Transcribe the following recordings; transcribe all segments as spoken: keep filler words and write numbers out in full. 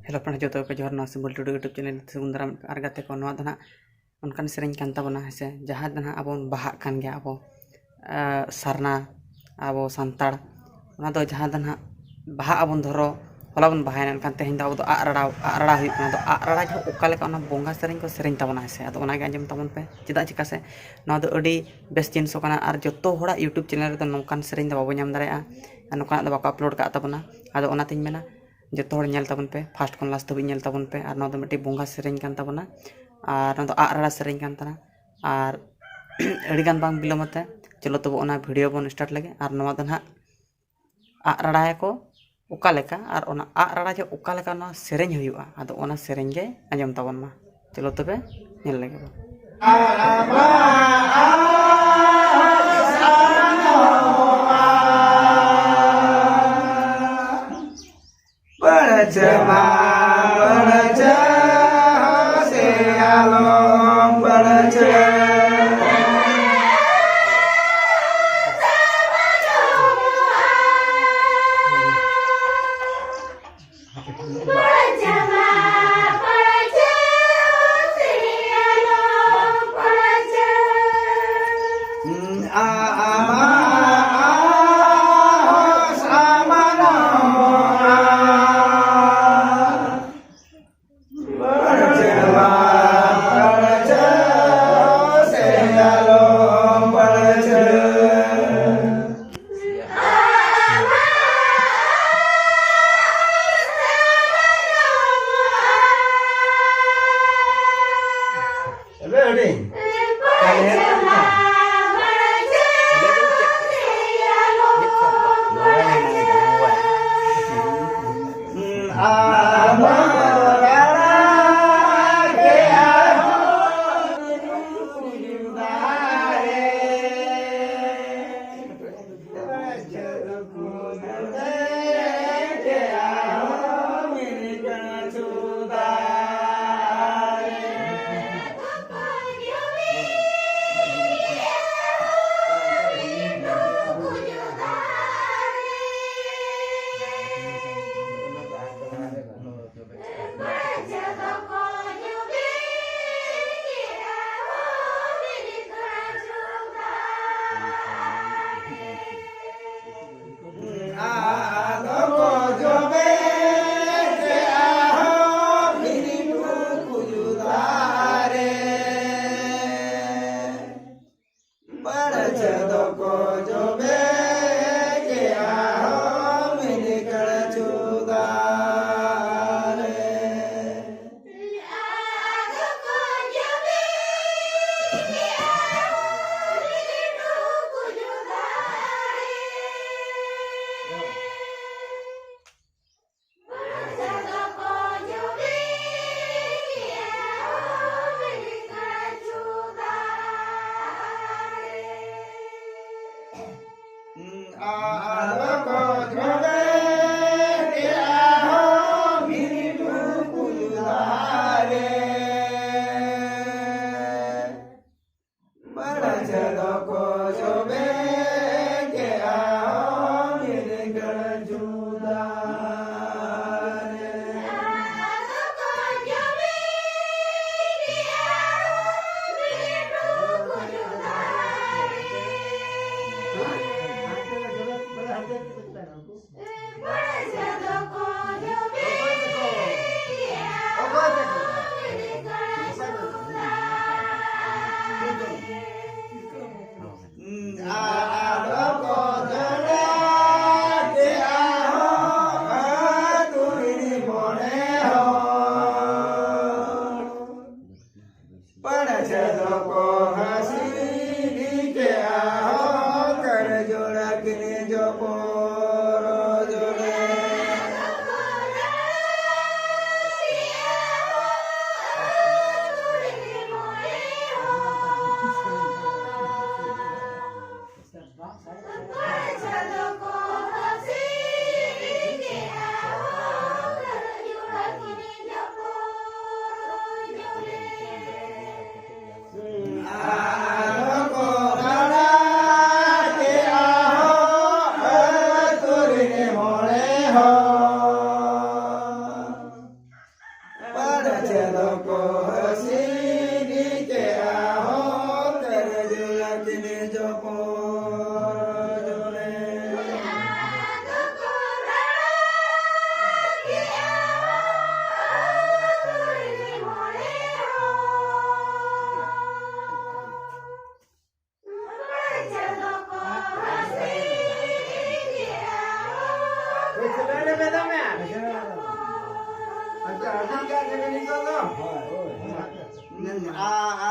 Hello friend, ᱡᱚᱛᱚ ᱠᱚ ᱡᱚᱦᱟᱨ᱾ ᱱᱚᱣᱟ ᱥᱤᱢᱵᱚᱞ ᱴᱩᱰᱩ YouTube channel ᱛᱮ ᱥᱟᱹᱜᱩᱱ ᱫᱟᱨᱟᱢ᱾ ᱟᱨ ᱜᱟᱛᱮ ᱠᱚ, ᱱᱚᱣᱟ ᱫᱚ ᱱᱟᱦᱟᱜ ᱚᱱᱠᱟᱱ ᱥᱮᱨᱮᱧ ᱠᱟᱱ ᱛᱟᱵᱚᱱᱟ, ᱦᱮᱸ ᱥᱮ, ᱡᱟᱦᱟᱸ ᱫᱚ ᱱᱟᱦᱟᱜ ᱟᱵᱚ ᱵᱚᱱ ᱵᱟᱦᱟᱜ ᱠᱟᱱ ᱜᱮᱭᱟ, ᱟᱵᱚ, ᱟᱸ, ᱥᱟᱨᱱᱟ, ᱟᱵᱚ ᱥᱟᱱᱛᱟᱲ, ᱚᱱᱟ ᱫᱚ ᱡᱟᱦᱟᱸ ᱫᱚ ᱱᱟᱦᱟᱜ ᱵᱟᱦᱟᱜ ᱟᱵᱚᱱ, ᱫᱷᱚᱨᱚ ᱦᱚᱞᱟ ᱵᱚᱱ ᱵᱟᱦᱟᱭᱮᱱᱟ, ᱮᱱᱠᱷᱟᱱ ᱛᱮᱦᱮᱧ ᱫᱚ ᱟᱵᱚ ᱫᱚ ᱟᱜ ᱨᱟᱲᱟ, ᱟᱜ ᱨᱟᱲᱟ ᱦᱩᱭᱩᱜ ᱠᱟᱱᱟ᱾ ᱟᱫᱚ ᱟᱜ ᱨᱟᱲᱟ ᱡᱚᱦᱚᱜ ᱚᱠᱟ ᱞᱮᱠᱟ ᱚᱱᱟ ᱵᱚᱸᱜᱟ ᱥᱮᱨᱮᱧ ᱠᱚ ᱥᱮᱨᱮᱧ ᱛᱟᱵᱚᱱᱟ, ᱦᱮᱸ ᱥᱮ, ᱟᱫᱚ ᱚᱱᱟ ᱜᱮ ᱟᱸᱡᱚᱢ ᱛᱟᱵᱚᱱ ᱯᱮ᱾ ᱪᱮᱫᱟᱜ ᱪᱤᱠᱟ ᱥᱮ ᱱᱚᱣᱟ ᱫᱚ ᱟᱹᱰᱤ ᱵᱮᱥ ᱡᱤᱱᱤᱥ ᱠᱟᱱᱟ, ᱟᱨ ᱡᱚᱛᱚ ᱦᱚᱲᱟᱜ YouTube channel ᱨᱮᱫᱚ ᱱᱚᱝᱠᱟᱱ ᱥᱮᱨᱮᱧ ᱫᱚ ᱵᱟᱵᱚ ᱧᱟᱢ ᱫᱟᱲᱮᱭᱟᱜᱼᱟ, ᱟᱨ ᱱᱚᱝᱠᱟᱱᱟᱜ ᱫᱚ ᱵᱟᱠᱚ upload ᱠᱟᱜ ᱛᱟᱵᱚᱱᱟ᱾ ᱟᱫᱚ ᱚᱱᱟᱛᱤᱧ ᱢᱮᱱᱟ, ᱡᱚᱛᱚ ᱦᱚᱲ ᱧᱮᱞ ᱛᱟᱵᱚᱱ ᱯᱮ, first ᱠᱷᱚᱱ last ᱫᱷᱟᱹᱵᱤᱡ ᱧᱮᱞ ᱛᱟᱵᱚᱱ ᱯᱮ᱾ ᱟᱨ ᱱᱚᱣᱟ ᱫᱚ ᱢᱤᱫᱴᱤᱡ ᱵᱚᱸᱜᱟ ᱥᱮᱨᱮᱧ ᱠᱟᱱ ᱛᱟᱵᱚᱱᱟ, ᱟᱨ ᱱᱚᱣᱟ ᱫᱚ ᱟᱜ ᱨᱟᱲᱟ ᱥᱮᱨᱮᱧ ᱠᱟᱱ ᱛᱟᱵᱚᱱᱟ᱾ ᱟᱨ ᱟᱹᱰᱤᱜᱟᱱ ᱵᱟᱝ ᱵᱤᱞᱚᱢ ᱟᱛᱮ, ᱪᱚᱞᱚ ᱛᱚᱵᱮ ᱚᱱᱟ video ᱵᱚᱱ start ᱞᱮᱜᱮ᱾ ᱟᱨ ᱱᱚᱣᱟ ᱫᱚ ᱱᱟᱦᱟᱜ ᱟᱜ ᱨᱟᱲᱟᱭᱟᱠᱚ ᱚᱠᱟ ᱞᱮᱠᱟ, ᱟᱨ ᱚᱱᱟ ᱟᱜ ᱨᱟᱲᱟ ᱡᱮ ᱚᱠᱟ ᱞᱮᱠᱟ ᱱᱚᱣᱟ ᱥᱮᱨᱮᱧ ᱦᱩᱭᱩᱜᱼᱟ, ᱟᱫᱚ ᱚᱱᱟ ᱥᱮᱨᱮᱧ ᱜᱮ ᱟᱸᱡᱚᱢ ᱛᱟᱵᱚᱱ ᱢᱟ᱾ ᱪᱚᱞᱚ ᱛᱚᱵᱮ ᱧᱮᱞ ᱞᱮᱜᱮ ᱵᱚᱱ᱾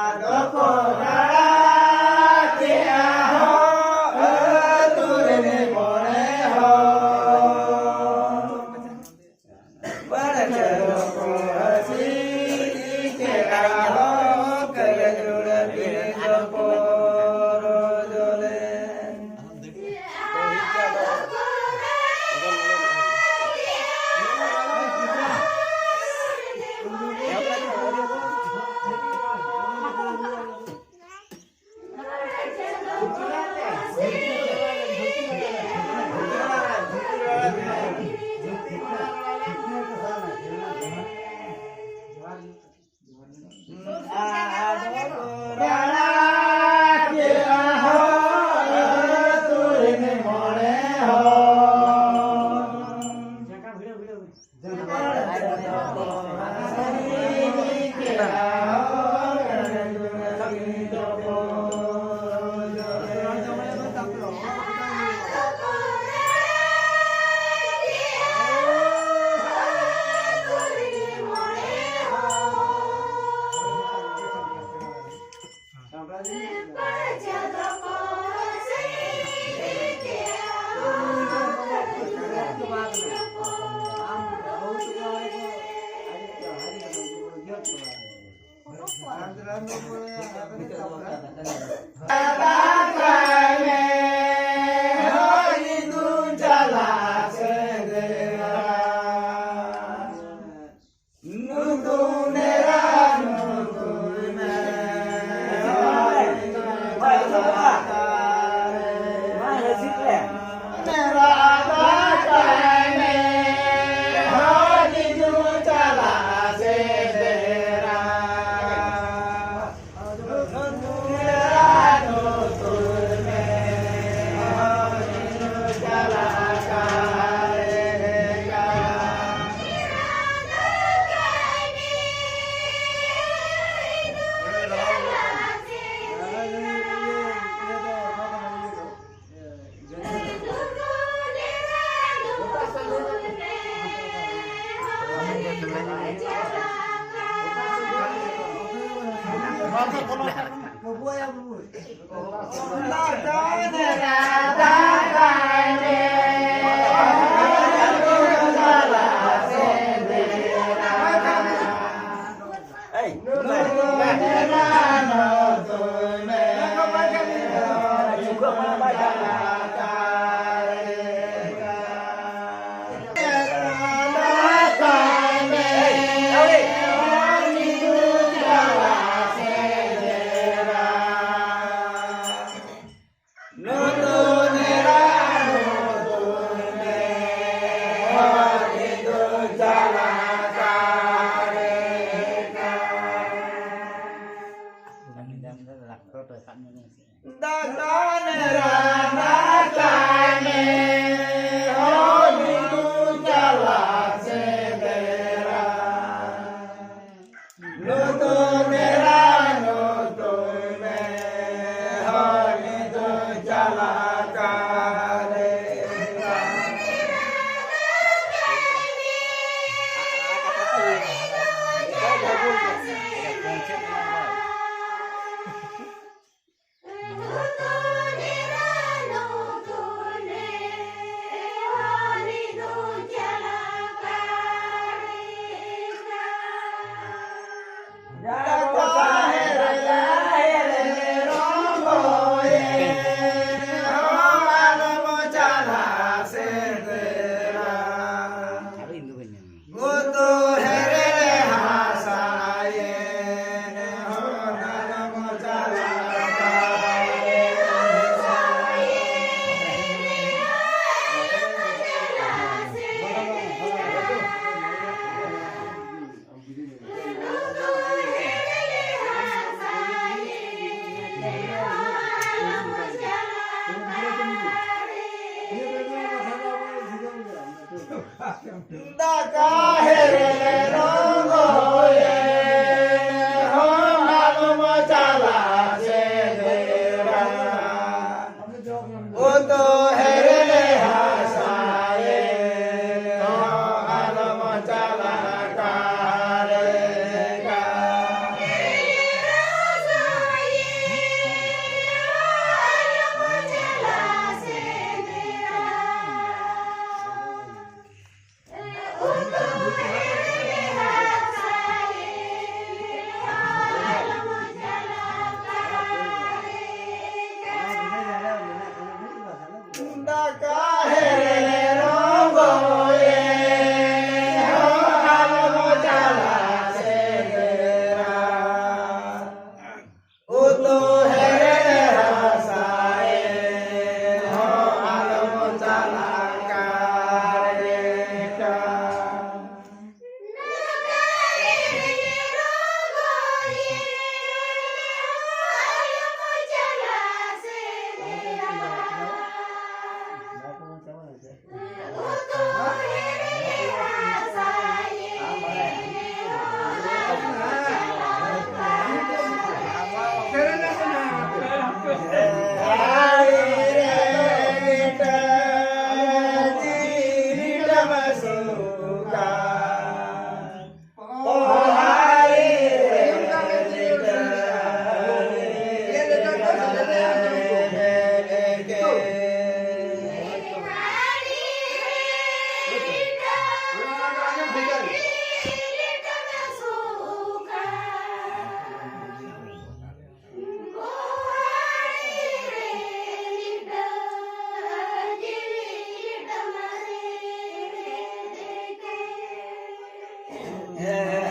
ᱟᱫᱚ ᱠᱚ ᱨᱟᱲᱟ ᱠᱮᱜᱼᱟ ᱦᱚᱸ ᱟᱹᱛᱩ ᱨᱤᱱ ᱢᱚᱬᱮ ᱦᱚᱲ᱾ ᱵᱟᱲᱟ ᱪᱮᱫ ᱠᱚ ᱦᱟᱹᱥᱤ ᱠᱮᱜᱼᱟ ᱦᱚᱸ ᱠᱟᱹᱞᱟᱹ ᱡᱩᱲᱟᱹ ᱵᱤᱱ ᱫᱚ ᱯᱚᱨᱚᱡᱚᱞᱮ᱾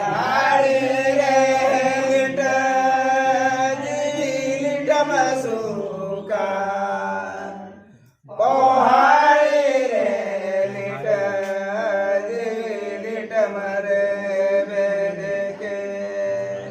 ᱦᱟᱹᱲᱤ ᱨᱮ ᱞᱤᱴᱟᱹ ᱡᱤᱣᱤ ᱞᱤᱴᱟᱹᱢ ᱥᱩᱠᱟ᱾ ᱯᱚᱦᱟᱲᱤ ᱨᱮ ᱞᱤᱴᱟᱹ ᱡᱤᱣᱤ ᱞᱤᱴᱟᱹᱢ ᱨᱮᱵᱮᱫ ᱠᱮᱫ᱾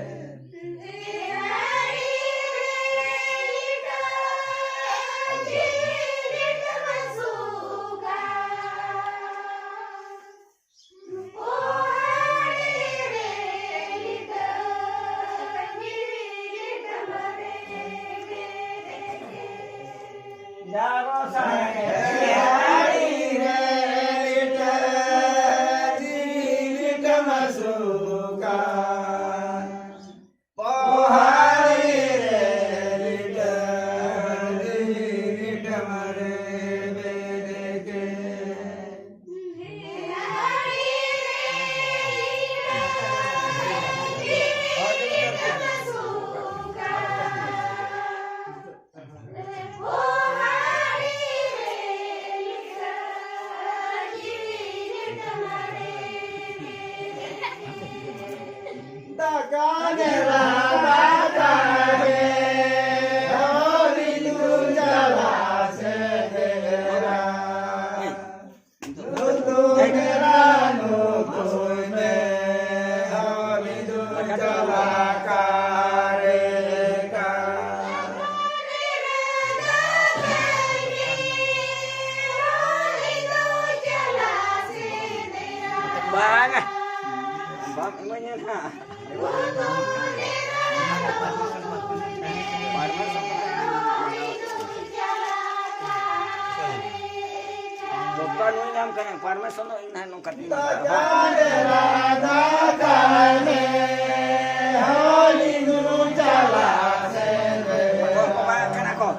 ᱵᱟᱝᱟ, ᱵᱟᱢ ᱤᱢᱟᱹᱧᱟ ᱱᱟᱦᱟᱜ᱾ ᱫᱚᱠᱟᱱ ᱱᱩᱭ ᱧᱟᱢ ᱠᱟᱱᱟ, permission ᱫᱚ ᱤᱧ ᱱᱟᱦᱟᱜ ᱱᱚᱝᱠᱟ ᱛᱤᱧ ᱢᱮᱛᱟᱜᱼᱟ᱾ ᱚᱠᱚᱭ ᱠᱚ ᱵᱟᱝ ᱠᱟᱱᱟ ᱠᱚ?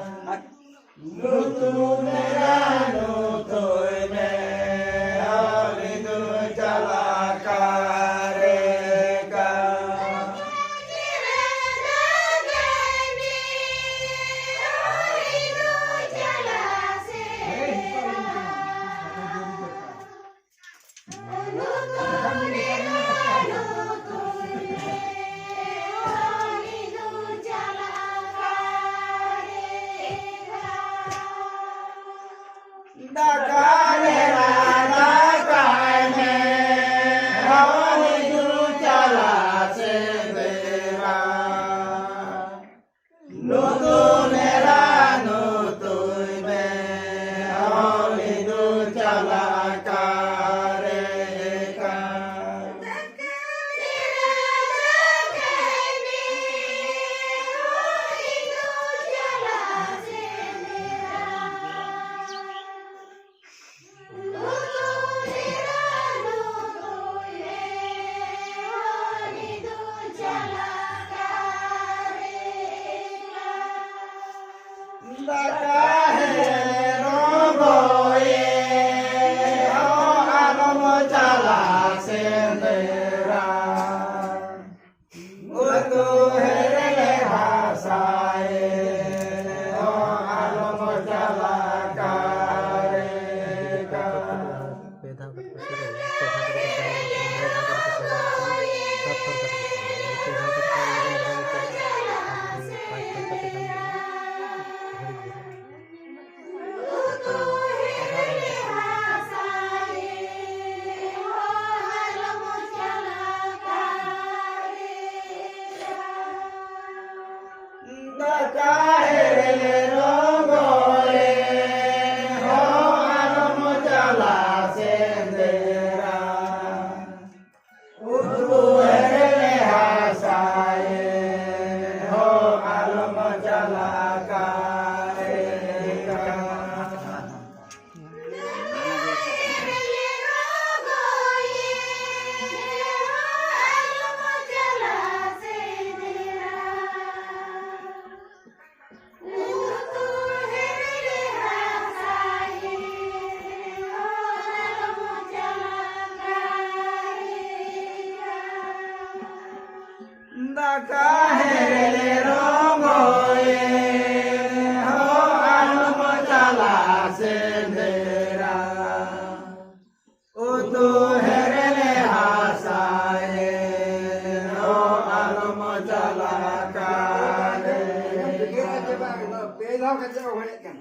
ᱫᱟᱠᱟ ᱦᱮᱨᱮᱞᱮ ᱨᱚᱝᱜᱚᱭᱮ ᱦᱚ ᱟᱞᱚᱢ ᱪᱟᱞᱟᱜ ᱥᱮᱸᱫᱮᱨᱟ᱾ ᱩᱛᱩ ᱦᱮᱨᱮᱞᱮ ᱦᱟᱥᱟᱭᱮ ᱦᱚ ᱟᱞᱚᱢ ᱪᱟᱞᱟᱜ ᱠᱟᱱᱮ᱾ ᱯᱮ ᱫᱷᱟᱣ ᱠᱟᱛᱮ ᱠᱚ ᱦᱚᱲᱮᱫ ᱠᱟᱱᱟ᱾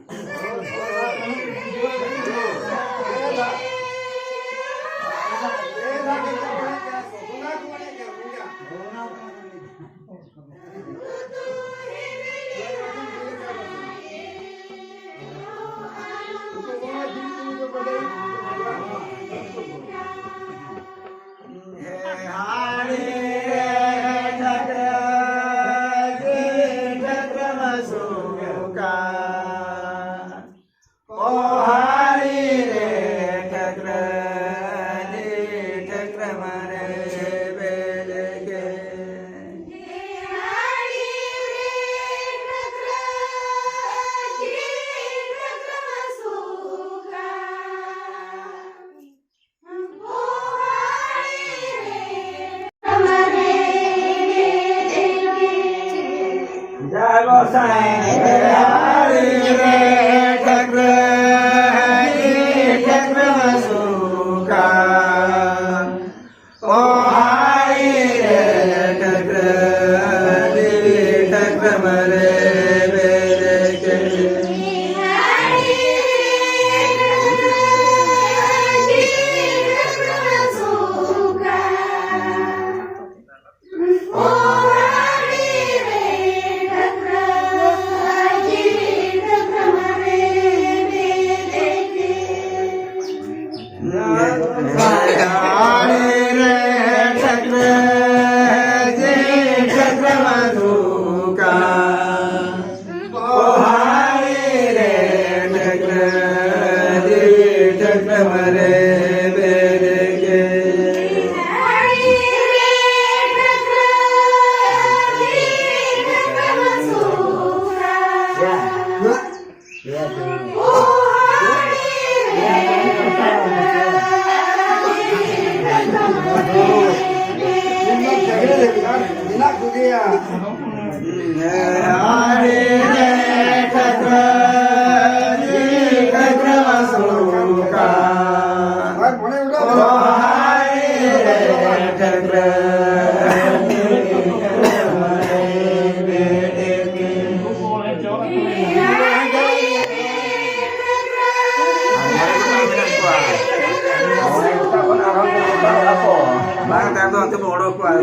ᱜᱚᱲᱚ ᱠᱚ ᱟᱭ᱾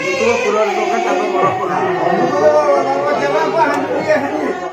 ᱩᱱᱠᱩ ᱯᱩᱨᱟᱹ ᱞᱮᱠᱚ ᱠᱷᱟᱱ ᱛᱟᱠᱚ ᱜᱚᱲᱚ ᱠᱚ ᱦᱟᱸᱜ᱾